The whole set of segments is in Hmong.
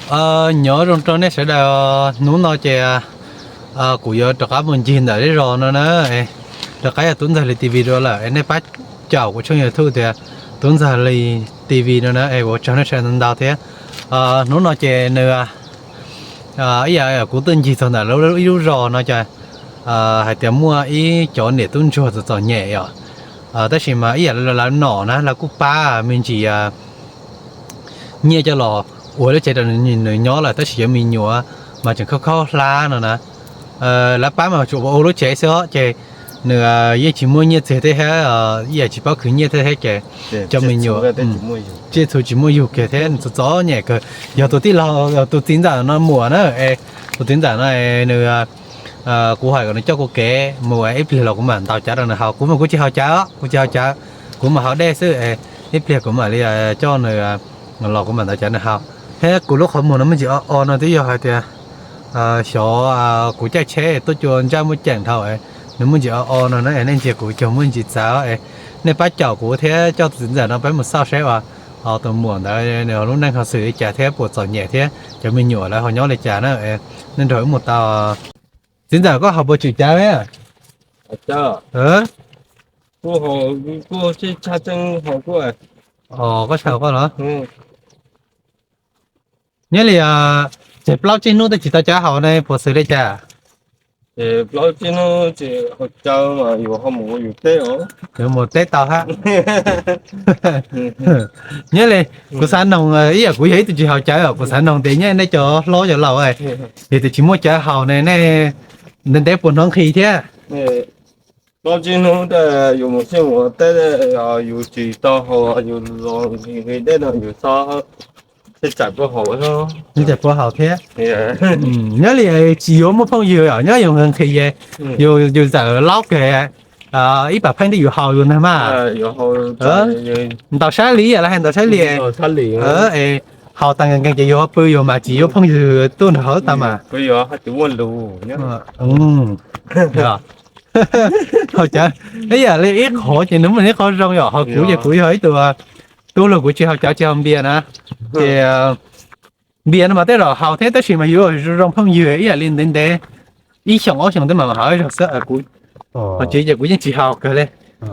Nyob zoo rau nej sawv daws, hnub no ces kuv yuav rov qab mus ncig ntawm lub zos no na, rov qab yog Tub Ntxawg Lis T V dua lawm es nej pab caum kuv tshooj YouTube tias Tub Ntxawg Lis T V no na es ua tsaug nej sawv daws ntau thiab. Hnub no ces nws ib yam kuv tuaj ncig txog ntawm ib lub zos no ces hais tias muaj ib cov niam tub ntsuag txom txom nyem yom, tab sis mas ib yam li lawv nom na lawv kuj pab me ntsis nyiaj coj los ua lub tsev rau nws nyob lawm tab sis cov me nyuam mas tseem khaub khaub hlab no na. Lawv pab mas tsuas ua lub tsev xwb os ces nws yeej tsis muaj nyiaj txiag thiab, ib yam tsis paub khwv nyiaj thiab thiab ces cov me nyuam tsiaj txhu tsis muaj yug kiag thiab nws txom txom nyem kawg. Yog tus tij laug, tus txiv ntxawm no muam na, es tus txiv ntxawm no nws, kuv hais kom nws coj kuv kev mus ib pliag los kuv mam ntaus cawv rau nws haus. Kuv mas kuv tsis haus cawv, kuv tsis haus cawv, kuv mam haus dej xwb es ib pliag kuv mam li coj nws los kuv mam ntaus cawv nws haus. Thiab kuv lub qhov muag no muaj ntsis o o no twb yog hais tias xyov kuv caij tsheb tuaj cua ntsaj muaj ceem dhau, nws muaj ntsis o o no na, nej ntsia kuv cog muaj ntsis txawv, nej pab caum kuv thiab coj tus txiv ntxawm no peb mus xauj saib uas tus muam ntawd nws lub neej ho xws li cas thiab puas txom nyem thiab cov me nyuam lawv ho nyob li cas na. Nej nrog wb mus tau. Txiv ntxawm koj haus puas tsum cawv? Koj tshaj koj los? Nyob li, ces plaub tsib hnub twb tsis tau cawv haus ne puas xws li cas? Yuav mus teb tau hab. Nyob li, kuv xav noog, ib yam kuv yog ib tug tsis haus cawv os, kuv xav noog tias nyob nej cov hlob cov laus, yog tias tsis muaj cawv haus ne nej ntev ntev puas hnov nqhis thiab? Plaub tsib hnub yus mus xyuas teb, yus tsis tau haus yus los nqhis dej no yus xob, tej tsam puas haus, tej tsam puas haus thiab. Nyob li tsis yuav muaj phooj ywg os, nyob yus nqhis nqhis, yus txawm laub kawg, ib pam pheej twb yuav haus yus ntag mas. Ntaus sab li, lawv hais ntaus sab li, haus tas nkees nkees ces yus ho pw yus mas tsis yuav phooj ywg tuaj nrog haus tas mas. Haus cawv ib yam li ib qhov ces nws muaj nws ib qhov zoo yom, ho kuv ces kuv yog ib tug tub lug kuv tsis haus cawv tsis haus npias na. Ces npias no mas tej zaum haus thiab tab sis mas yuav zoo phooj ywg ib yam li ntev ntev ib xyoos ob xyoos tej mam haus ib zaug xwb. Kuv ho tsis ces kuv yeej tsis haus kawg li,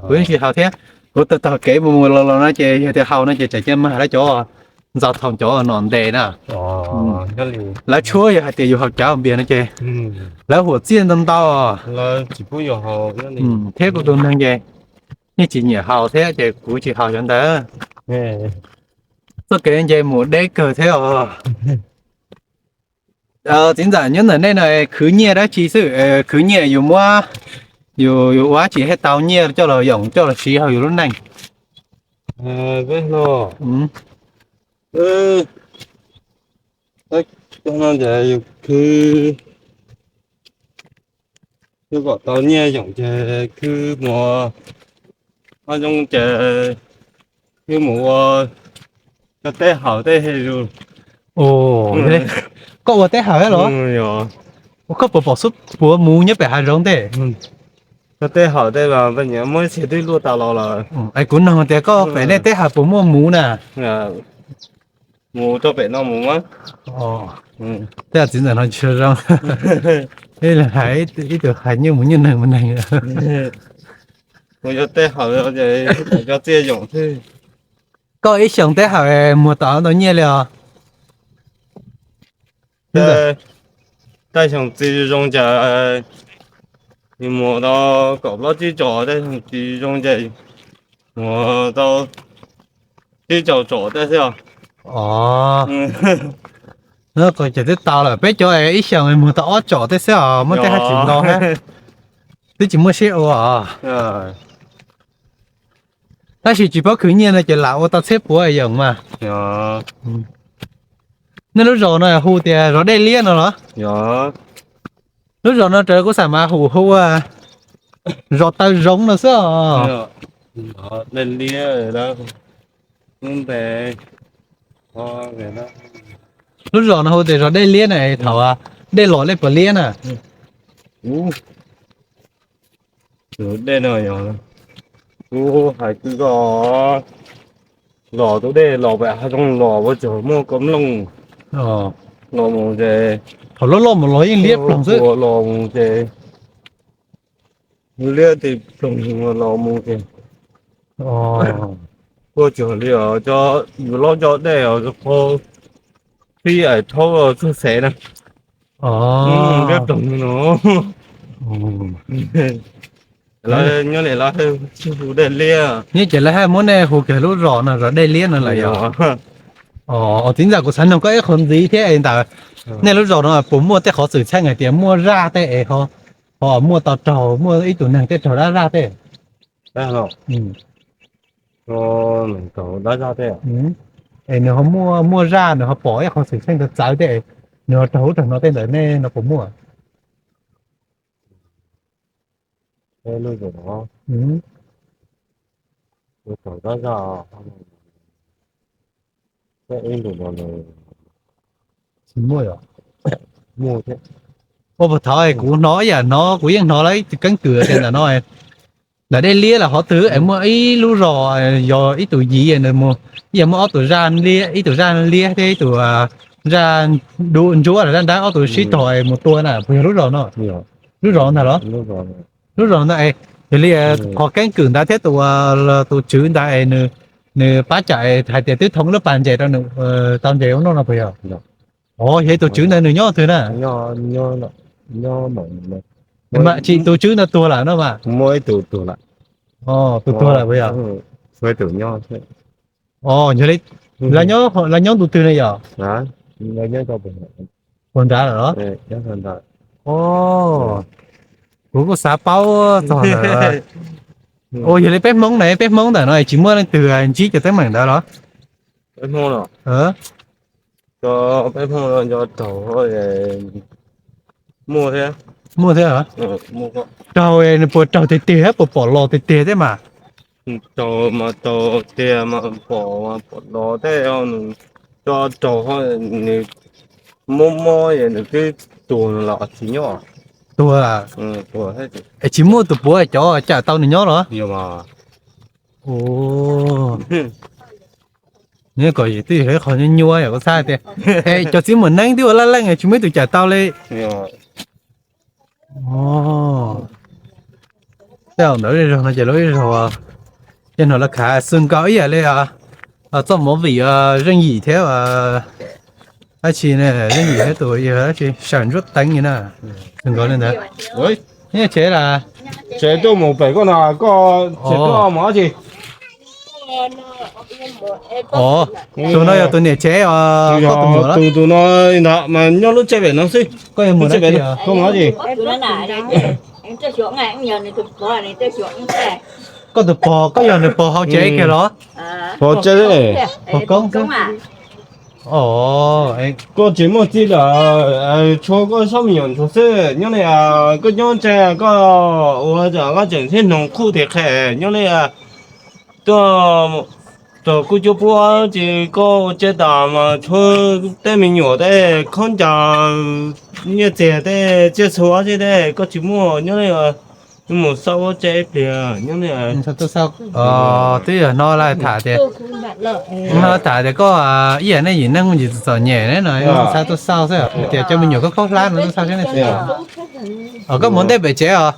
kuv yeej tsis haus thiab. Kuv taug taug kev mus mus los los no ces yog tias haus no ces tsam cia mag lawv cov ntxaus thaum cov nom ntes na. Lawv tshuab yog hais tias yus haus cawv npias no ces lawv huam txiaj ntau ntau, thiab kuv tus neeg ces yeej tsis nyiam haus thiab ces kuv tsis haus cov ntawd. Txoj kev nce mus deb kawg thiab os. Txiv ntxawm nyob ntawm nej no khwv nyiaj dab tsi xwb, khwv nyiaj yus muab, yus ua dab tsi thiaj tau nyiaj coj los yoom coj los siv hauv yus lub neej? Peb no, no ces yus khwv, yus kom tau nyiaj yoom ces khwv mus, ho zoo ces khwv mus ua cov teb haus tej zus. Koj ua teb haus los? Koj puas pom xub puav muv nyob pem hav zoov tej? Cov teb haus tej los peb nyiam muab ib txhia twb luaj tas los lawm. Es kuv noog tias koj pem nej teb haus puas muaj muv na? Mus rau pem no mus mas. Tej txiv ntxawm no tsis zoo, hais ib tug hais nyuaj mus nyuaj neeg mus neeg. Mus cov teb haus ces cov txiaj yoom xwb. Koj ib xyoos teb haus muag tau ntau nyiaj li os? Tej xyoo txiv zoo ces muag tau kaum plaub tsib tsom, tej xyoo tsis zoo ces muag tau tsib caug tsom tej xwb os. Ces twb tau lawm, peb cov ib xyoos muag tau ob tsom tej xwb os, muab tej hab tsis ntau hab, twb tsis muaj siab ua os. Tab sis tsis paub khwv nyiaj no ces lam ua tau txhiab puav yoom mas. Nej lub zos no hu tias zos Dej Liab no los? Lub zos no raws kuv xam mas hu hu ua zos Taw Zoov no xwb os. Lub zos no hu tias zos Dej Liab na, thaum dej los dej puas liab na? Dej no yog, kuv hais kwv koj, los tus dej los pem hav zoov los ua tsaug muaj koj mloog. Los mus ces thaum loj loj mus los yeej liab ploog xwb. Los mus ces liab ti ploog los mus ces kuj tsuas li os, cov yus lob cov dej os, qhov thib ais thaub txog xev na. Liab ploog no. Nyob li lawv hu dej liab. Nyob ces lawv haj muab nej hu kiag lub zos no zos dej liab no lawm yog? Os, txiv ntxawm, kuv xav noog koj ib qho ntxiv thiab es ntawm nej lub zos no puas muaj tej qhov xwm txheej hais tias muaj zaj tej es ho muaj tau raug, muaj ib tug neeg tej raug dab zaj tej? Es nws ho muaj, muaj zaj nws ho pom ib qho xwm txheej txawv txawv tej, nws ho raug ub raug no tej ntawm nej no puas muaj? Tsis muaj os. Ua puas thaud kuv hnov ib yam hnov, kuv yeej hnov lawv ib tug keeb kwm tias ntawm no ntawm dej liab los qhov twg es muaj ib lub zos, yog ib tug yiv, ib yam muaj ob tug zaj liab, ib tug zaj liab thiab ib tug zaj ntsuab los zaj nrab, ob tug sib tog mus tua na, puas yog lub zos no? Lub zos ntag los? Lub zos ntag es, yog li qhov keeb kwm ntawd thiab tus, tus tswv ntawd es nws pab cawm hais tias twb thoo lub pas ntses rau nws tau ntses ua noj no puas yog? Os, yog tus tswv ntawd nws nyob twg na? Tsis, tus tswv ntawd tuag lawm no mas. Tus tuag lawm puas yog? Os, yog li lawv nyob ntu twg ne yog? Puag nrad lawm los? Kuv kuj xav paub txog ntawd. Ua yog li peb Hmoob na, peb Hmoob ntawm no tsis muaj leej twg ntsib cov teeb meem ntawd los? Peb Hmoob no raug, muaj thiab. Raug nws puas raug tiag tiag thiab puas pom los tiag tiag thiab mas? Raug mas raug tiag mas pom, pom los tej, nws coj raug nws mob mob es nws twb tuag los tsis nyob. Tuag. Es tsis muaj tus puav cov cawm tau nws nyob los? Nws kom twb yog ib qho nyuaj nyuaj yom, kuv xav tias cov txiv muam neeb twb ua laj leej tsis muaj ib tug cawm tau li. Tej zaum ntawm lub zej zog no ces lub zej zog, ces no lawv khav xwm nkaus ib yam li txoj movie Zeej Yim thiab dab tsi ne, Zeej Yim thiab tus yog dab tsi, Sawm Ntsuab Teev na, xwm nkaus li ntawd. Nyob tsev las? Tsev tuaj mus pem koj no, koj tsev tuaj mus dab tsi? Os, tus no yog tus niam tsev os, koj tus muam los? Tus, tus no ntag mas nyob lub tsev pem no xwb. Koj yog muam dab tsi? Koj mus dab tsi? Koj tus pog, koj yog nws pog hauv tsev kiag los? Pog tsev, pog koob xwb. Koj tsis muaj txiv lawm, tshuav koj sab me nyuam ntsuag xwb. Nyob li koj nyob tsev, koj ua koj tseem thiab noog qhuj tim qhe, nyob li tuaj txog kuj cuab puab ces koj ua tsev tas mas tshuav tej me nyuam tej khaub ncaws, nyiaj txiag tej tsiaj txhu tej, koj tsis muaj nyob li mus xauj ua tsev ib pliag nyob li. Twb yog no lawv tham tias, no tham tias koj ib yam nej yim neeg muaj ntsis txom nyem ne no, xav tuaj xauj xwb tias cov me nyuam koj khaub hlab no tuaj xauj seb nej xwb. Os, koj mus ntej pem tsev os.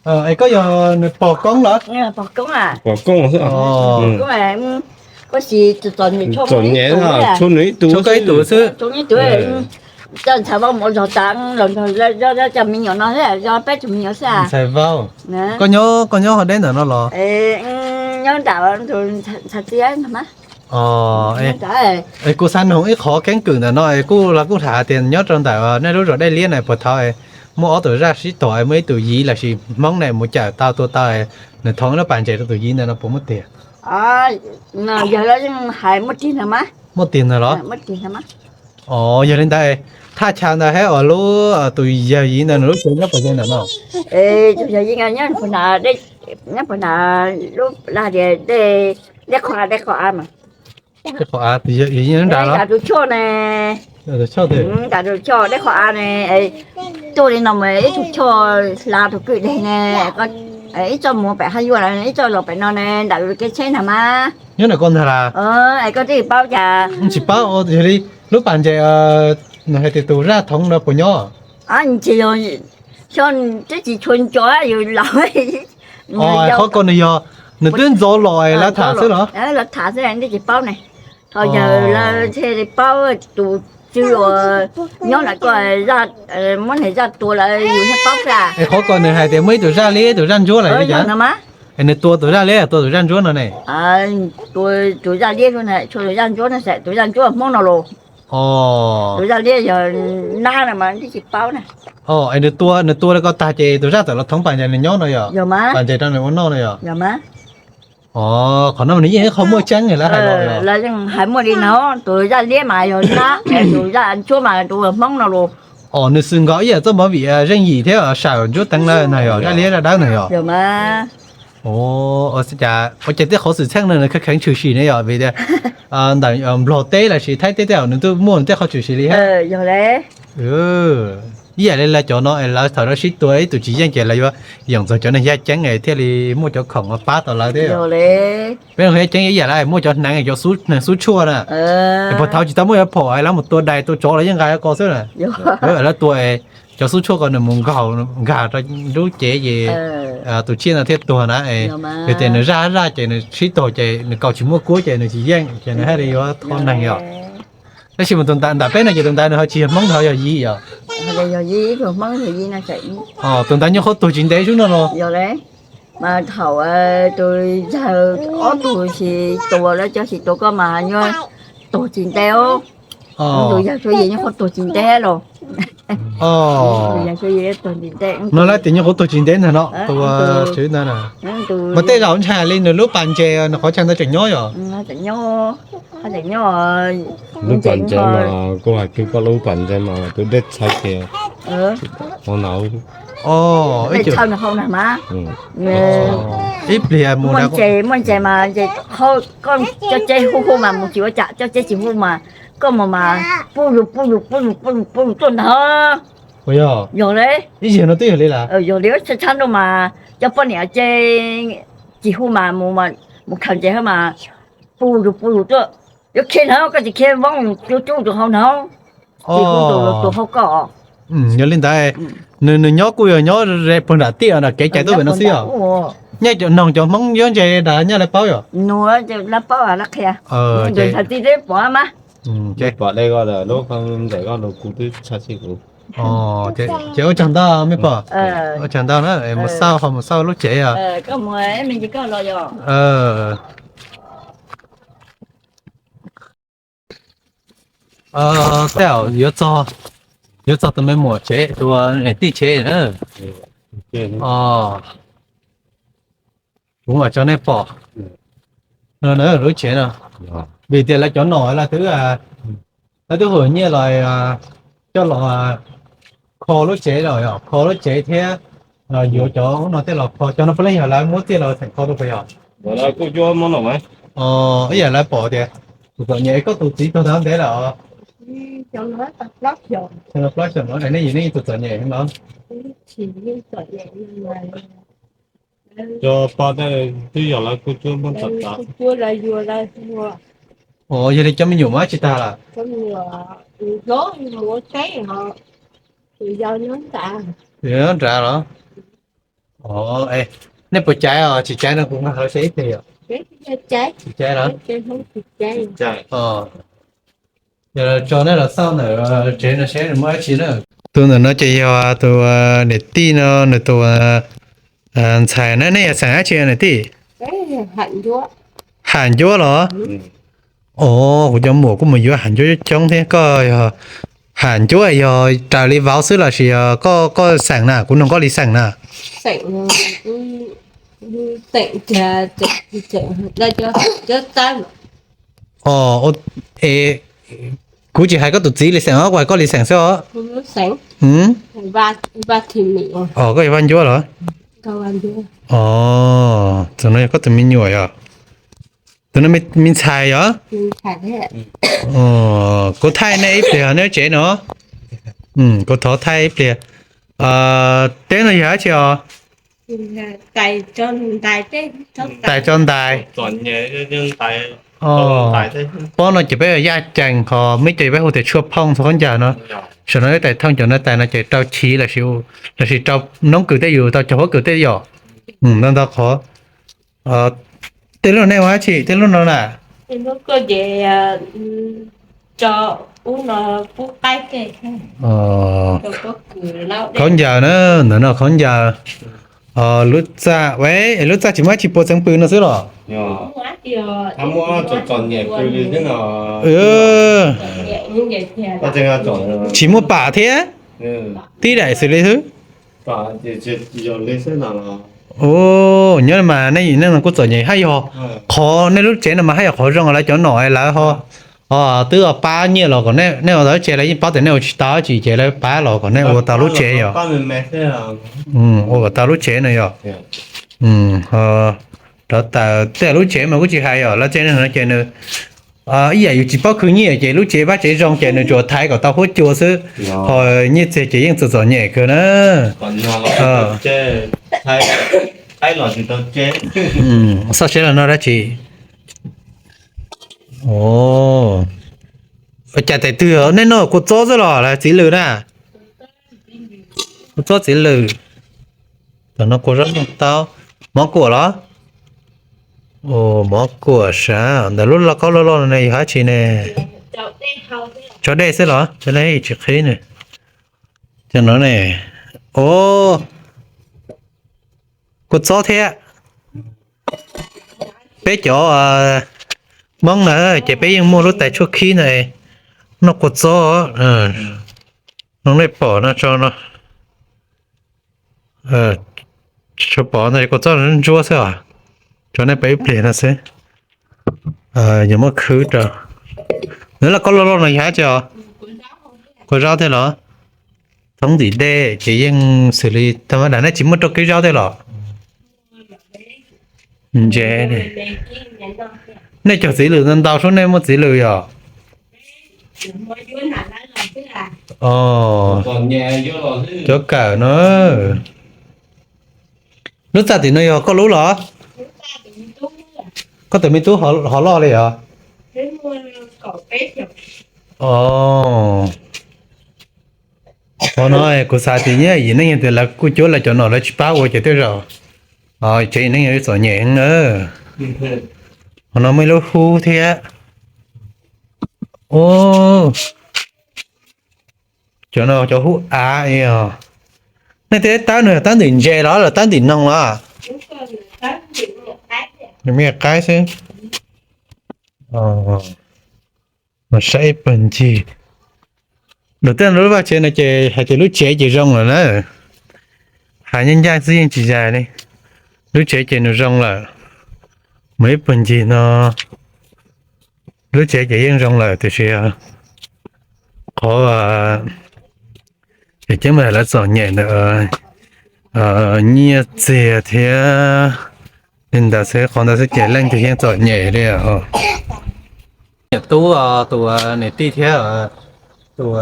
Es koj yog nws pog koob los? Pog koob xwb. Txom nyem, tshuav nws ib tug, tshuav koj ib tug xwb. Coj ntxhais vauj mus zog tas los nrog cov me nyuam no xwb, zog peb tug me nyuam xwb. Ntxhais vauj, koj nyob, koj nyob hauv deb ntawm no los? Nyob nram ntxhais txiv no mas. Es kuv xav noog ib qho keeb kwm ntawm no es kuj los kuj tham tias nyob rau ntawm nej lub zos Dej Liab na puas thaud muaj ob tug zaj sib tog es muaj ib tug yiv los sis Hmoob na mus cawm tau tua tau, nws thoo lub pas ntses rau tus yiv ntawd no puas muaj tiag? Yog los yeej hais muaj tiag ntag mas. Muaj tiag ntag los? Os, yog li ntawd thaj chaw ntawd thiab uas lub, tus yawg yiv ntawd nws lub tsev nyob puas yog ntawm no? Tus yawg yiv nyob puag nram, nyob puag nram lub laj dej, dej qhov av, dej qhov av mas. Dej qhov av, tus yawg yiv nyob nram los? Nram tus choj ne. Nram tus choj, dej qhov av ne. Tuaj li no mas ib tug choj hla tus kwj deg ne, ib txoj mus pem Haj Yuaj, ib txoj los pem no ne, nram kev tsheb ntag mas. Nyob nram koj ntag las? Es koj twb paub cas? Tsis paub, yog li Lub pas ntses nws hais tias tus zaj thoov no puas nyob? Tsis yog, xyov, twb tsis tshua nco yus laus. Qhov ko nws yog, nws twb ntxov los lawv tham xwb los? Lawv tham xwb, nej tsis paub ne. Thaum yawg lawv thiaj li paub, tus tswv uas nyob ntawm koj, muab niag zaj tua lawm yus thiaj paub xwb. Es qhov ko nws hais tias muaj ib tus zaj liab ib tus zaj ntsuab lawm li cas? Es nws tua tus zaj liab tua tus zaj ntsuab no ne? Tua tus zaj liab, tua tus zaj ntsuab no, tus zaj ntsuab Hmoob no los. Tus zaj liab yog nab no mas twb tsis paub na. Es nws tua, nws tua rau koj tag ces tus zaj txawm los thoov pas ntses nws nyob no yog? Pas ntses rau nws ua noj no yog? Qhov no nws yeej ib qho muaj tseeb lawv hais los. Lawv yeej hais muaj li no, tus zaj liab mas yog nab, tus zaj ntsuab mas tus Hmoob no los. Os, nws xwm nkaus ib yam txoj movie zeej yim thiab, sawm ntsuab teev lawm na yog, zaj liab zaj dawb na yog? Ua cas, ua cas tej qhov xwm txheej no nws kheev tshwm sim ne yog vim tias ntawm Nplog teb los sis Thaib teb tej nws twb muaj nws tej qhov tshwm sim li thiab. Ib yam li lawv cov no es lawv thaum lawv sib tua ib tug tsis yeej ces lawv yuav yeem txog cov neeg yaj ceeb es thiaj li muaj cov khoom pab tau lawv thiab. Peb yaj ceeb ib yam li muaj cov hneev, cov hneev xub tshuaj na. Es puag thaud tsis tau muaj yuav phom es lawv mus tua dais tua tsov los yeej nqa ko xwb na. Lawv tua es cov xub tshuaj ko nws mus nkaug nkag rau lub cev ces tus tsiaj no thiaj tuag na. Yog tias nws zaj zaj ces nws sib tuag ces nws kaus tsis muaj kuab ces nws tsis yeej ces nws thiaj li yuav thov neeg yog. Tab sis mas tus ntawd nram peb no ces tus ntawd nws ho tsis yog Hmoob, nws ho yog Yim yog? Tus ntawd nyob qhov tuag tsis ntev xwb no los? Mas thaum tus yawg ob tug sis tua lawv cov sis tua koj mas nyob tuag tsis ntev os. Tus yawg Suav Yim nyob qhov tuag tsis ntev los. No lawv tias nyob qhov tuag tsis ntev ntag no, tus tswv ntawd na. Mas tej zaum ntshai li nws lub pas ntses nws qhov chaw ntawd tseem nyob yog? Lub pas ntses mas kuv hais tias koj lub pas ntses mas tus dej txhawv ces ib pliag mus muaj ntses mas cov tsev hu hu mas mus tsis ua cas, cov tsev tsis hu mas koj mus mas puj zus puj zus puj zus puj zus puj zus tuaj ntag. Yog li, ib zaug no twb yog li lawm. Yog li, tshab tshab ntuj mas cov poj niam ces tsis hu mas mus khaws ntses mas puj zus puj zus tuaj. Yuav khiav hnov koj tsis khiav voob cub cub rau hauv hnov. Tsis hu tus hauv koj. Yog li ntawd, nws nyob kuj yog nyob ze puag nram tiaj nram kev cai tuaj pem no xwb yog? Nyob cov noog cov Hmoob yuav ntses nrad nyob lawv paub yog? Lawv paub lawv qhia. Ntawm thaum txiv twb pom mas. Pom dej ko lub ntawm ko los kuv twb tshab txij kuv. Ces ua tsaug ntau me pog, ua tsaug ntau na, mus xauj ho mus xauj lub tsev os. Tej zaum yuav txog, yuav txog tus me muam tsev, tus niam tij tsev na. Kuv mam tso nej pom no na lub tsev no. Vim tias lawv cov nom lawv twb, lawv twb hum nyiaj los coj los kho lub tsev los yog kho lub tsev thiab yuav cov ub no tej los kho, cov no puav leej yog lawv muab txiaj los tseem kho rau puas yog? Ib yam lawv pom tias tus txom nyem, koj tus txiv tuag tau ntev lawm os? Xyoo no plaub xyoos no, nej yim nej tus txom nyem heev los? Cov pog twb yog lawv kuj cuab muab txog tas. Yog li cov me nyuam mas tsis tag lawm? Nrad los? Nej puas caiv os? Tsis caiv no kuv nqa hauv seb ib pliag yom. Tsis caiv los? Yog tso nej los xauj ntawm tsev no seb nws muaj dab tsi na. Tus ntawm no ces yog tus niam tij no, nws tus ntxhais na. Nej yog xeem dab tsi niam tij? Ham Ncuab los? Os, kuv cov muam kuj mus yuav ham ncuab coob thiab. Koj yog ham ncuab yog raws li vauv xwb los sis yog koj, koj xeem na? Kuv nug koj li xeem na. Os, es kuv tsis hais koj tus txiv li xeem os, kuv hais koj li xeem xwb os. Os, koj yog Vaj Ncuab los? Os, tus no yog koj tus me nyuam yog? Tus no me ntxhais yog? Kuv thaij nej ib pliag neb tsev no. Kuv thov thaij ib pliag. Teb no yog dab tsi os? Tais tso ntais. Pob no ces peb yaj cees, ho muaj cov peb hu tias tshuaj phooj txhua khaub ncaws no. Saum no ib tais thooj, cov no tais no ces rau chiv lossis rau noob kws tej yus tau cog huab kws tej yom. Ntau ntau qhov. Tej lub no nej ua dab tsi, tej lub no na? Khaub ncaws na, ntawm no khaub ncaws. Lub txaj, lub txaj tsis muaj dab tsi puas txeev pw no xwb los? Tsis muaj pam thiab, tib daim xws li xwb. Nyob mas nej nej no kuj txom nyem haj yog qhov nej lub tsev no mas haj yog qhov zoo lawv cov nom lawv ho twb pab nyiaj los kom nej ua tau lub tsev, lawv yeej paub tias nej ua tsis tau dab tsi ces lawv pab los kom nej ua tau lub tsev yom. Ua kom tau lub tsev no yom. Rau tas tej lub tsev mas kuj tsis hais yom, lawv tsev neeg no ces nws ib yam yus tsis paub khwv nyiaj ces lub tsev vaj tsev zoo ces nws tsuas thaiv kom tau huab cua xwb, ho nyiaj txiag ces yeej txom txom nyem kawg na. Xauj seb los noj dab tsi. Ua cas tes twg nej noj kua txob xwb los, txiv lws na? Kua txob txiv lws. Tam no kua zaub nplooj taub. Mov kuam los? Mov kuam sav. Ntawm lub lauj kaub loj loj no ne yog dab tsi ne? Tso dej xwb los? Tso dej tsis qhib ne. Cov no ne. O, kua txob thiab. Peb cov Hmoob na ces peb yeej muaj lub tais tshuaj khib na, noj kua txob. Zoo nej pom no tso no. Tsuas pom ntawm kua txob ntsuab xwb os. Tso nej pom ib pliag no xwb. Yog muab khwb rau. Nws lauj kaub loj loj no yog dab tsi os? Kua zaub thiab los? Thoob ntim dej ces yeej xws li tha ma da, nej tsis muaj rau kib zaub thiab los? Ntse, nej cog txiv lws ntau ntau sub, nej muaj txiv lws yom? Cov kawm no. Lub txaj tim no yog koj lub los? Koj tus me tub ho loj li os? Qhov no kuv xav tias nyob yim neej tias lawv kuj cuab lawv cov nom lawv tsis pab ua ces tej zaum tsev yim neej yuav txom nyem heev na. Qhov no muaj ib lub hub thiab. Cov no cov hub av os. Nej tej tab no yog tab ntim ntses los los tab ntim noog los? Nws me qaib xwb. Saib ib pawg ncig. Lawv tej lub vaj tsev no ces hais tias lub tsev ces zoo lawm na. Hais ncaj ncaj xwb yeej tsis zais li. Lub tsev ces nws zoo lawm. Mus ib pawg ncig no, lub tsev ces yeej zoo lawm tiam sis qhov ces ceeb mas lawv txom nyem ntawm nyiaj txiag thiab li ntawd xwb, qhov ntawd xwb ces leej twg yeej txom nyem li. Niam tub, tus niam tij thiab tus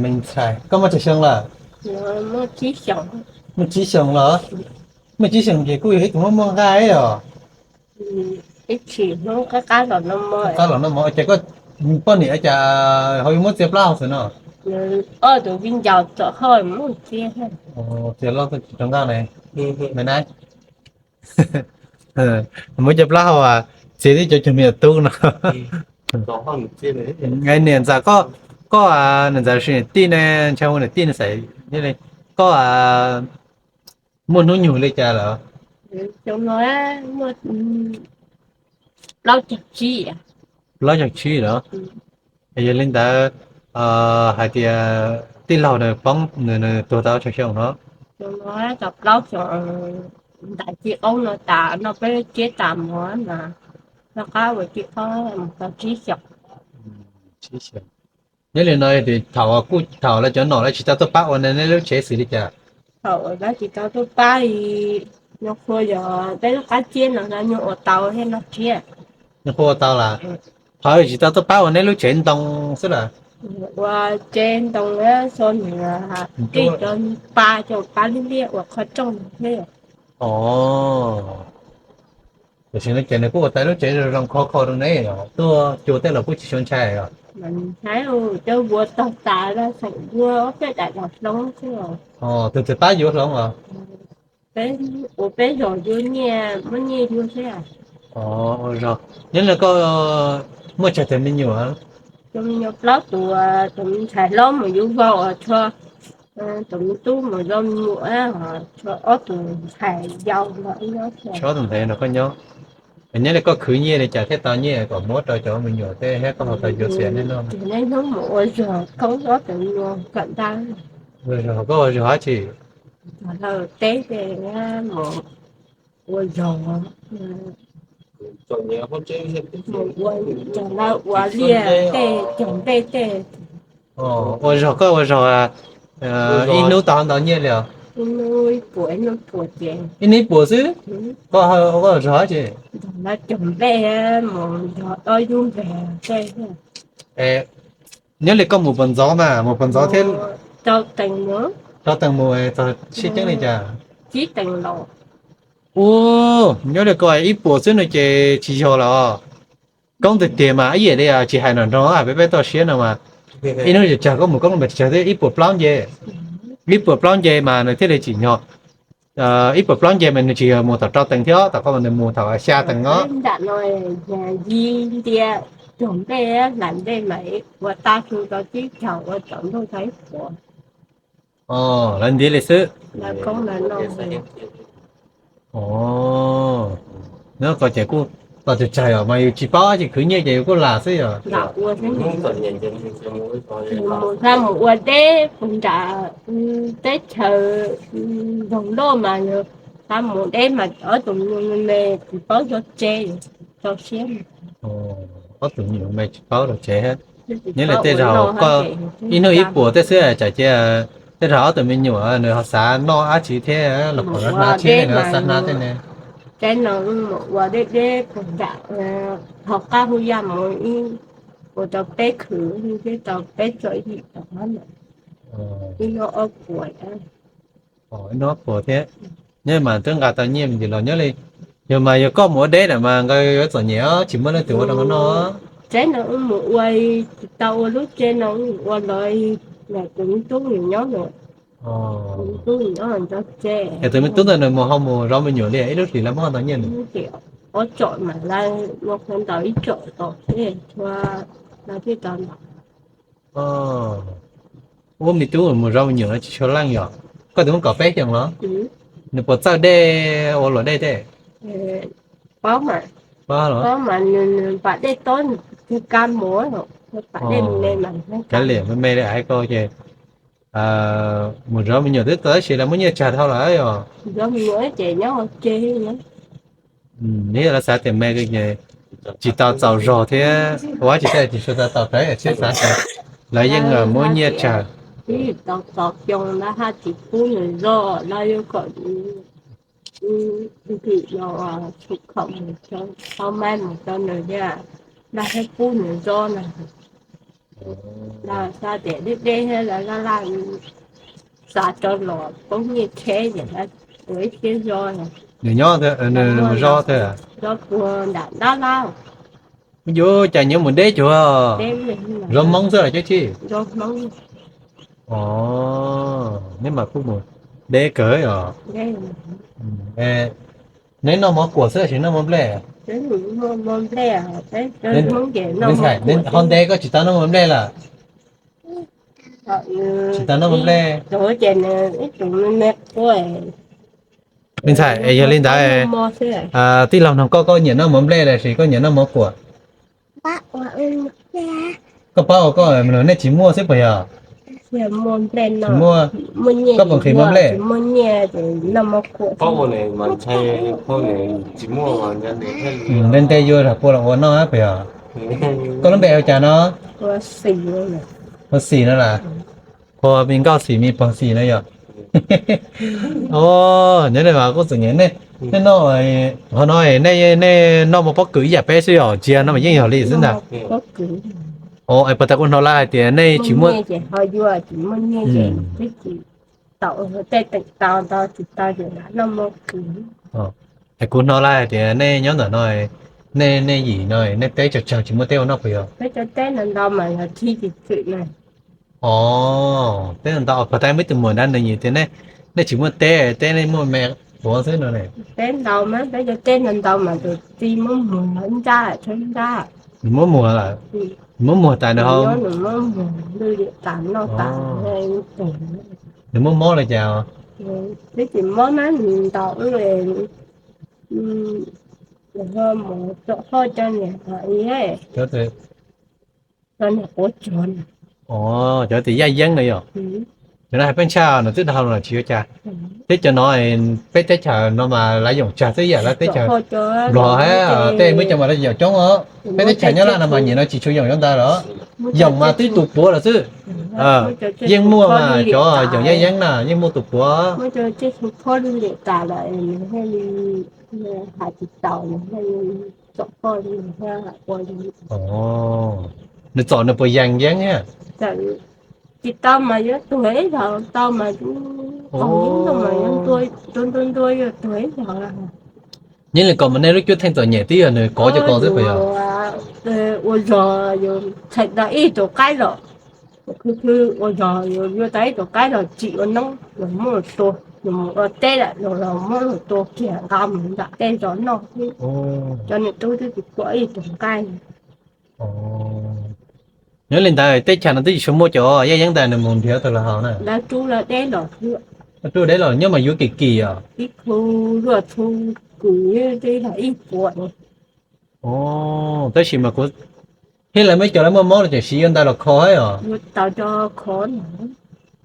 me ntxhais, koj muaj tsawg xyoo lawm? Muaj tsib xyoos los? Muaj tsib xyoos ces kuj yog ib tug muaj muaj nqaij os. Qab los no mog ces koj poj niam cas ho yuav muab txiav plaub hau xwb no? Ob tug viv ncaus txom hoj muab txiav, txiav loj tsis rau nqaj ne. Me na, muab cov plaub hau txiav tib cov cog me nyuam tub no. Niam ntxawm, koj, niam ntxawm sis niam tij ne, ntshai ua niam tij ne xav, koj muaj hnub nyoog li cas lawm? Plaub caug tsib lawm. Yog li ntawd hais tias tij laug nws poob nws tuag tau tsawg xyoo no? Tau plaub xyoos, ntais txij qoob no tas noj peb tsiab tas mov mas noj qab ua txij qoob mus tau tsib xyoos. Nyob li no tias thaum kuj thaum lawv cov nom lawv tsis tau tuaj pab ua ne, nej lub tsev xws li cas? Thaum lawv tsis tau tuaj pab li, nyuag qhuav yog peb lub qab tsiab no nyuag ua tau thiab noj tsiab. Nyuag qhuav ua tau las? Qhov tsis tau tuaj pab ua nej lub tsev ntoo xwb las? Ua tsev ntoo xo nws tij cov pa cov pa liab liab ua qhov rooj thiab. Os, Tam sim no ces nws kuj ua tau lub tsev zoo zoo khov kho rau ne, tuaj cua tej los kuj tsis tshua ntshai os. Ntshai, cov vuas tog tas lawm, xeem vuas ob peb daim los hloov xwb. Tus twg pab yuav hloov os? Ua peb zos yuav nyiaj, muab nyiaj yuav xwb. Ua zog. Nyob li koj muaj tsawg tus me nyuam? Tus me nyuam plaub tus, tus me ntxhais hlob mus yuav vauv, tshuav tus me tub mus zov me nyuam, tshuav ob tus ntxhais yau los nyob. Tshuav ob tus ntxhais no koj nyob. Nyob li koj khwv nyiaj li cas thiaj tau nyiaj kom muab rau cov me nyuam tej thiab koj ho tau yuav xiam nej noj? Hnub mus ua zog koob ob tus me nyuam kom ntau. Ua zog, koj ua zog dab tsi? Cog lawv teb tej, mus ua zog, cog lawv ua liaj tej, cog nplej tej. Ua zog, koj ua zog ib hnub tau ntau nyiaj li os? Ib hnub ib puas xwb. Koj ua zog dab tsi? Cog nplej, mus zog ob yub nplej tej. Nyob li koj mus puas ntxov mas, mus puas ntxov thiab? Rau teem mus txog sib ceeb li cas? Ub, nyob li koj ib puas xwb no ces tsis yog los. Koob tiag tiag mas ib yam li tsis hais nrog peb, peb toj siab no mas, ib hnub tsawg koj mus koob lub npe tsawg thiab ib puas plaub nce. Ib puas plaub nce mas nws thiaj li tsim nyog. Ib puas plaub nce mas nws tsis yog mus thaum rau teem thiab, tom qab mas nws mus thaum xya teem os. Nram no yig ntia, cog nplej, hlais nplej mas ua tag su rau tib caug ua tsaus ntuj tau ib puas. Lawv ntiav li xwb. Nyob ko ces kuj tau tsawg tsawg os, mas yus tsis paub dab tsi, khwv nyiaj ces yus kuj lam xwb yog. Mus txhaj mus ua deb puag nram teb chaws nroog loj mas yog, txhaj mus deb mas ob tug me me tsis paub zov tsev, rau siab. Ob tug me nyuam me tsis paub zov tsev. Nyob li tej zaum koj ib hnub ib puas tej xwb tsam cia, tej zaum ob tug me nyuam nws ho xav noj dab tsi thiab los pom no hnab thiab nws ho xav hnab thiab ne. Tsev no mus ua deb deb puag nram, ho qab hauv yaj mus ib, ua rau peb khwv thiab tau peb txom ib tod, ib hnub ob puas. Ib hnub ob puas thiab. Nyob mas twb nqa tau nyiaj me ntsis los nyob li. Yog mas yog koj mus ua deb lawm mas nkawd yuav txom nyem os, tsis muaj leej twg ua rau nkawd noj. Tsev no mus ua, tsis tau ua lub tsev no ua los, tus me tub nws nyob lawm. Tus me tub nws nyob nrog tsev. Es tus me tub ntawd nws mus ho mus zov me nyuam li ib lub hlis lawv muab tau nyiaj nws? Ob tsom mas lawv ua qhov ntawd ib tsom tom thiab, lawv thiaj tau ntawd. Ub, me tub mus zov me nyuam no tsis tshua leej yog? Koj tus muaj kaum peb xyoos los? Nws puas txawj dej ua luam dej tej? Paub los? Paub mas nws, nws pam dej tob, nws kab mov, pam dej me me mas. Kav liam me me li aiv koj ces mus zov me nyuam twb tau tab sis lawv muab nyiaj tsawg dhau lawm yog? Zov me nyuam ces nyob ua ke. Nws yog lawv xav tias me tsis tau txaus zog thiab ua tsis tau, tsis tau tau tawv thiab xav tias lawv yeej muab nyiaj tsawg. Tsis tau txaus xyoo lawv haj tsis pub nws zov, lawv yuav kom nws ntim los txhum khaum mus rau, tau maib mus rau nws thiab, lawv thiaj pub nws zov na. Lawv xav tias deb deb thiab lawv laj laj xav rov los poob nyiaj tsheb ces lawv ua ib siab zov. Nws nyob, nws mus zov twg? Zov puag nram Dab Lab. Yuav cas nyob mus deb cuag, zov Hmoob xwb los cov tsi? Neb mas kuj mus deb kawg os. Neb noj mov kuam xwb los sis noj mov nplej? Ho ntev koj tsis tau noj mov nplej lawm? Tsis tau noj mov nplej. Me ntxhais, yog li ntawd tij laug nug koj, koj nyiam noj mov nplej los sis koj nyiam noj mov kuam? Koj paub, koj nug nej tsis muaj xwb puas yog? Tsis muaj. Koj puas nqhis mov nplej? Nte nte yuav zog pua los ua noj puas yog? Koj lub npe hu cas no? Hu Xis no las? Hu Me Nkauj Xis, Me Pog Xis no yog? Nyob nej mas kuj txom nyem, nej noj, qhov no nej, nej noj mov pob kws ib yam peb xwb yog? Tsis yog, no mas yeej yog li xwb ntag. Es puas tas kuv hnov lawv hais tias nej tsis muaj, tsis muaj nyiaj ces twb tsis tau, tej teem tau, tsis tau ces noj mov kws. Es kuv hnov lawv hais tias nej nyob ntawm no, nej, nej yim no nej teb tsawg tsawg tsis muaj teb ua noj puas yog? Os, teb ntau, puas tas muaj ib tug muam nrad nws yim tias nej tsis muaj teb, teb nej muaj me quav xwb no ne. Nws muab muag lawm, nws muab muag tas nws ho, nws muab mob li cas? Twb tsis mob na, nws ntaus wb, ho mus tsom hoj cov niag, cov niag quav tsuag, cov tias yaj yeeb na yog? Cov no hais peb ntshai nws twb dhau los tsis ua cas. Thiab cov no, peb teb chaws no mas lawv yoom tsawg xwb, yam lawv teb chaws Nplog hab tej muaj cov mas lawv yoom coob os. Peb teb chaws Nyab Laj no mas nyiam no tsis tshua yoom cov ntawd los, yoom mas twb tus puav lawm xwb. Yeej muaj mas cov yoom yaj yeeb na yeej muaj tus puav. Nws txom nws puas yeem yeeb? Tsis tau mas yuav tuag ib zaug, tau mas, tau mas yuav ntua ntua ntua yuav tuag ib zaug. Yeej li ko mas nej lub cuab theej txom nyem twb yog nws kov cov ko xwb puas yog? Ua zog yuav txhais tau ib tug qaib los, khwv khwv ua zog yuav yuav tau ib tug qaib los tsim ua noob los muab los tua, los mus ua teb lawm los muab los tua kiag nqa mus nram tej zos noj xwb. Cov niam tub twb tsis pom ib tug nqaij. Nyob li ntawd teb chaws no twb tsis tshua muaj cov yaj yeeb ntawd, nws mus nrhiav tau los haus na? Lawv rub lawv deb los xwb. Rub deb los nyob mas yuav kim kim os. Ib khu luaj txhu kws ib puas. Tab sis mas kuv thiab lawv muaj cov lawv muaj mob los tseem siv yuav ntawd los kho thiab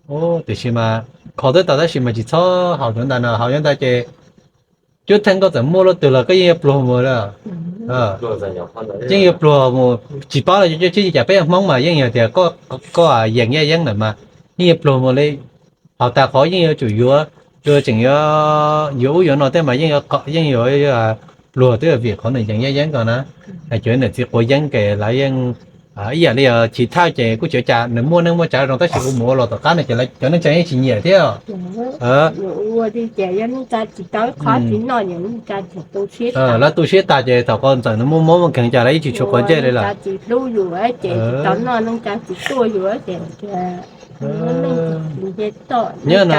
os. Tiam sis mas kho twb tau tab sis mas tsis txhob haus cov ntawd no, haus cov ntawd ces cuab theej koj txawm muaj lub twg los koj yeej yuav pluag mus lawm. Yeej yuav pluag mus, tsis paub los cov tsib yig cas peb yog Hmoob mas yeej yog tias koj yeem yaj yeeb ntawm mas yeej yuav pluag mus li. Haus tas qhov yeej yuav tsum yuav, tseem yuav ub yuav no tej mas yeej yuav pluag twb vim qhov nws yeem yaj yeeb ko na. Hais cov niam txiv quav yeeb ces lawv yeej ib yam li chiv thawj ces kuj tsis ua cas, nws muaj neej muaj tsav zoo tab sis ua mus ua los tom qab no ces cov neej tsa yeej tsis nyiam thiab. Lawv tu siab tas ces thaum qhov ntxawm nws muaj mob muaj nkeeg cas lawv yeej tsis tshua quav ntsej li lawm. Nyob no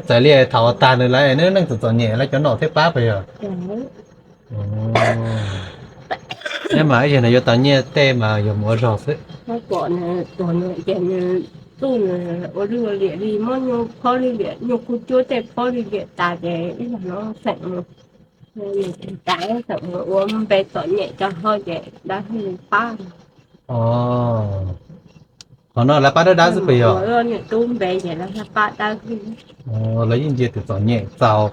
txawm li thaum tag nws lawv neej txom txom nyem lawv cov nom thiaj pab puas yog? Nyob mas ib zaug no yuav tau nyiaj tej mas yog mus ua zog xwb. Ua li liam li muab nyuj phob li liam, nyuj kuj cuab tej phob li liam tas ces ib zaug no xeem mus, mus tus tas xeem mus ua npe txom nyem rau hauv ces dawb li pab. Qhov no lawv pab dawb dawb xwb puas yog? Niam tub npe ces lawv pab dawb. Lawv yeej ntsia tus txom nyem txaus.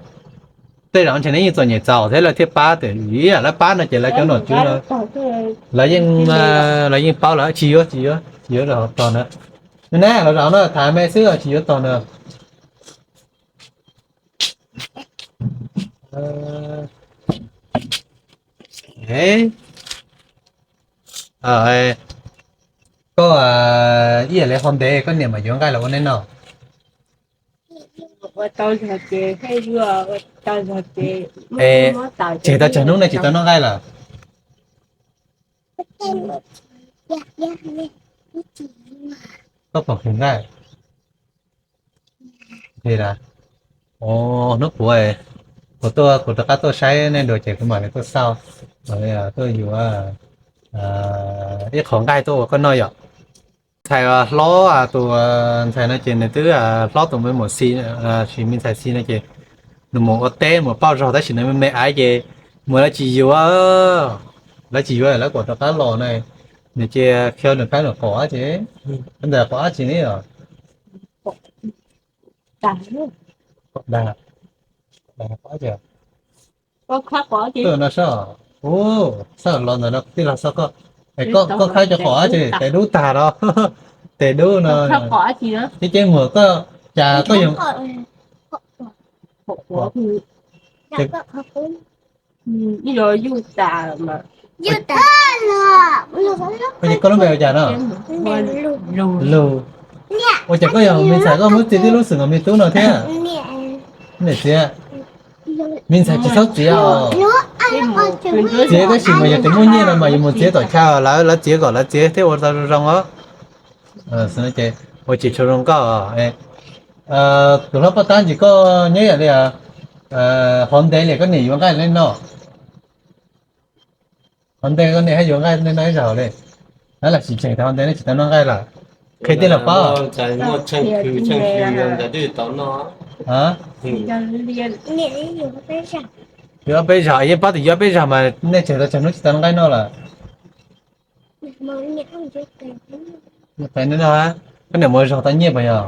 Tej zaum ntshe nws yeej txom nyem txaus thiab lawv thiaj pab, tes ib yam lawv pab no ces lawv cov nom tswv no lawv yeej, lawv yeej paub lawm, tsis yuav, tsis yuav, tsis yuav los tog na. Na los zaum no tham me xwb tsis yuav tog na. Koj ib yam li ho ntev koj niam mas yuav nqaij los ua nej noj? Tseg tau tsawg hnub nej tsis tau noj nqaij lawm? Koj pom kws nqaij? Hnub puav kuv tuaj, kuv rov qab tuaj saib nej dua ces kuv mam li tuaj xauj, mam li tuaj yuav ib qho nqaij tuaj ua koj noj yom. Ntxhais hlob, tus ntxhais no ces nws twb hlob tus me muam Xis, sis me ntxhais Xis no ces nws mus ua teb mus pauj zog tab sis nws me me aiv ces mus lawv tsis yuav, lawv tsis yuav lawv kom rov qab los na. Nws cia khia nws qab nws qom dab tsi, ntawm qom dab tsi ne os? Dag, dag qom dab tsi? Tuaj no soj, ub, xauj los ntawm no tij laug xauj koj. Koj khawb cov qom dab tsi? Tes dub tag los, tes dub no. Ib ceeb muag koj, cas koj yog Koj lub npe ua cas no? Lug. Ua cas koj yog me ntxhais koj muab txiav tib lub xwm nkaus me tub no thiab? Niam txiav. Me ntxhais tsis txhob txiav os. Txiav tab sis mas yog tias muaj nyiaj no mas yuav mus txiav tom chaw, lawv lawv txiav kom lawv txiav thiab ua tau zoo zoo os. Ua tsis tshua zoo nkauj. Tus hlob Paj Tab ntsis koj nyob yam li hov ntev li koj niam yuav nqaij nej noj? Hov ntev koj niam haj yuav nqaij nej noj ib zaug li? Lam sim tseem tau hov ntev nej tsis tau noj nqaij lawm. Qhia tij laug paub. Yuav ob peb zaug, yeej paub tias yuav ob peb zaug mas nej tseem tau tsawg hnub tsis tau noj nqaij noj lawm? Koj niam muaj zog tau nyiaj puas yog?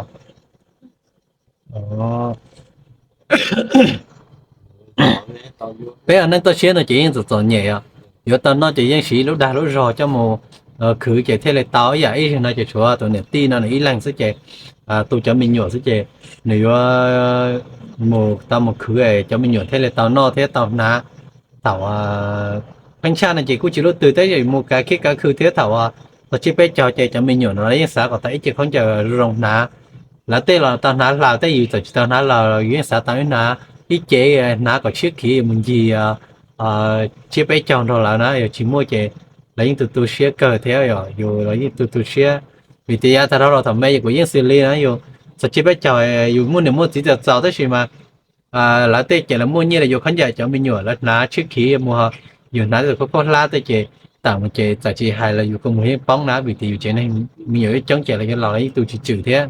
Peb ua neej toj siab no ces yeej txom txom nyem os. Yuav tau noj ces yeej siv lub dag lub zog coj mus khwv ces thiaj li tau ib yam ib zaug no ces tshuav tus niam tij no nws ib leeg xwb ces tu cov me nyuam xwb ces nws yuav mus tau mus khwv cov me nyuam thiaj li tau noj thiab tau hnav. Thaum qeej tshaj no ces kuj tsis lub twg thiab, yus mus kav khib kav khw thiab thaum txog tsiab peb caug ces cov me nyuam no yeej xav kom tau ib ce khaub ncaws zoo zoo hnav. Lawv tej los tau hnav hlau tej yus txawm tsis tau hnav hlau yus yeej xav tau ib hnav ib ce hnav kom tshiab khiv mus ncig tsiab peb caug nrog lawv na, yog tsis muaj ces lawv yeej tu tu siab kawg thiab yog yus los yeej tu tu siab. Vim tias yav tag dhau los thaum me kuv yeej xws li na, yus txog tsiab peb caug yus muaj niam muaj txiv txaus txaus tab sis mas lawv tej ces lawv muaj nyiaj los yuav khaub ncaws cov me nyuam lawv hnav tshiab khiv mus, yus hnav tej khaub khaub hlab tej ces tam mus ces txawm tsis hais los yus kuj mus yeej poob na vim tias yus tsev neeg me nyuam yeej coob ces lawv yuav los los yeej tu tsis tswm thiab.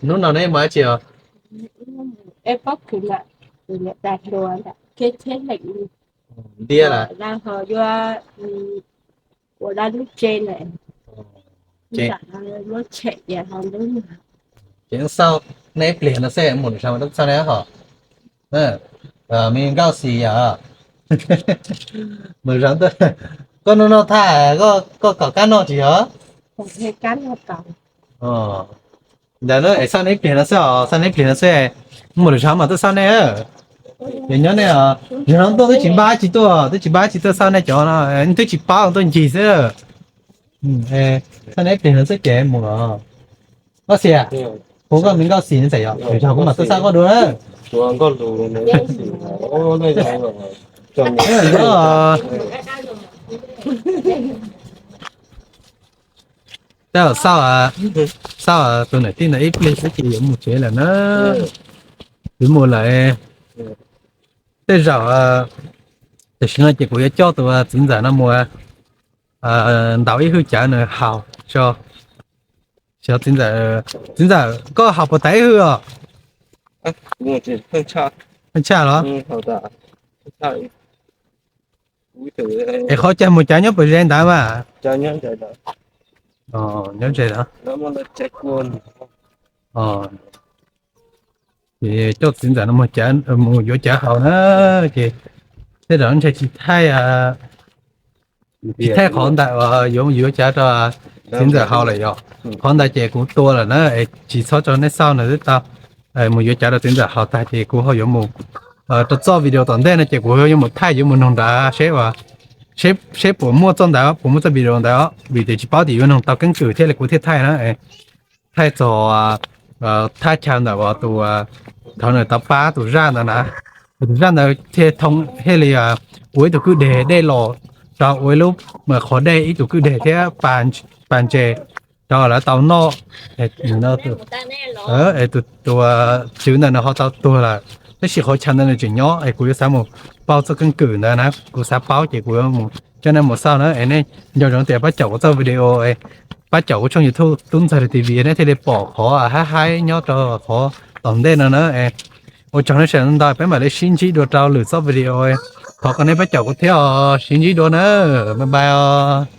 Hnub no neb mus dab tsi os? Ntiab lawm. Ces xauj nej ib pliag no xwb mus lwm zos mas xauj nej hos. Me nkauj xis yom. Koj noj noj thaj, koj kom kab noj tsis yog? Ntawd es xauj nej ib pliag no xwb os, xauj nej ib pliag no xwb. Mus lwm zos mas tuaj xauj nej. Ces nyob nej os, yog no tuaj twb tsis npaj tsis tuaj, twb tsis npaj tsis tuaj xauj nej cov no, twb tsis paub tuaj ncig xwb. Xauj nej ib pliag no xwb ces mus os. Koj xis, kuv koj me nkauj xis ne txawm yog lwm zos kuv mam tuaj xauj koj dua na. Tab xauj, xauj tus niam tij ntawd ib pliag xwb ces yuav mus tsev lawm na. Yuav mus lawm. Tej zaum tam sim no ces kuv yuav coj tus txiv ntxawm no mus ntaus ib hwj cawv nws haus tso. Txiv ntxawm, txiv ntxawm koj haus puas tas ib hwj os? Tshaj los? Es qhov cag mus cawv nyob puas ze ntawd mas? Nyob ze lawm. Ces coj txiv ntxawm no mus yuav cawv haus na, ces tej zaum ntshe tsis thaij, tsis thaij qhov ntawm yuav cawv rau txiv ntxawm haus lawm yom. Qhov ntawd ces kuv tua lawm na, es tsis txhob tso nej xauj na twb tau. Mus yuav cawv rau txiv ntxawm haus tag ces kuv ho yuav mus rau txoj video tom ntej no ces kuv yuav mus thaij yuav mus noog nrad seb, seb puas muaj txoj ntawd, puas muaj txoj video ntawd, vim tias tsis paub tias yuav noog tau keeb kwm thiaj li kuv thiaj thaij na. Thaij txog thaj chaw ntawm tus, thaum nws tau pab tus zaj ntawd na, tus zaj ntawd thiaj thoo thiaj li ua ib tug kwj deg dej los rau ua ib lub qhov dej ib tug kwj deg thiab pas ntses rau lawv tau noj. Tus tswv ntawd nws ho tau tuag lawm, tab sis qhov chaw ntawd nws tseem nyob es kuv yuav xav mus paub txoj keeb kwm ntawd na, kuv xav paub ces kuv yuav mus coj nej mus xauj na. Es nej nco ntsoov tias pab caum kuv txoj video, pab caum kuv tshooj YouTube Tub Ntxawg T V nej thiaj li pom qhov haib haib nyob rau qhov tom ntej no na. Ua tsaug nej sawv daws ntau, peb mam li sib ntsib dua rau lwm txoj video. Thov kom nej pab caum kuv thiab os, sib ntsib dua na, bye bye os.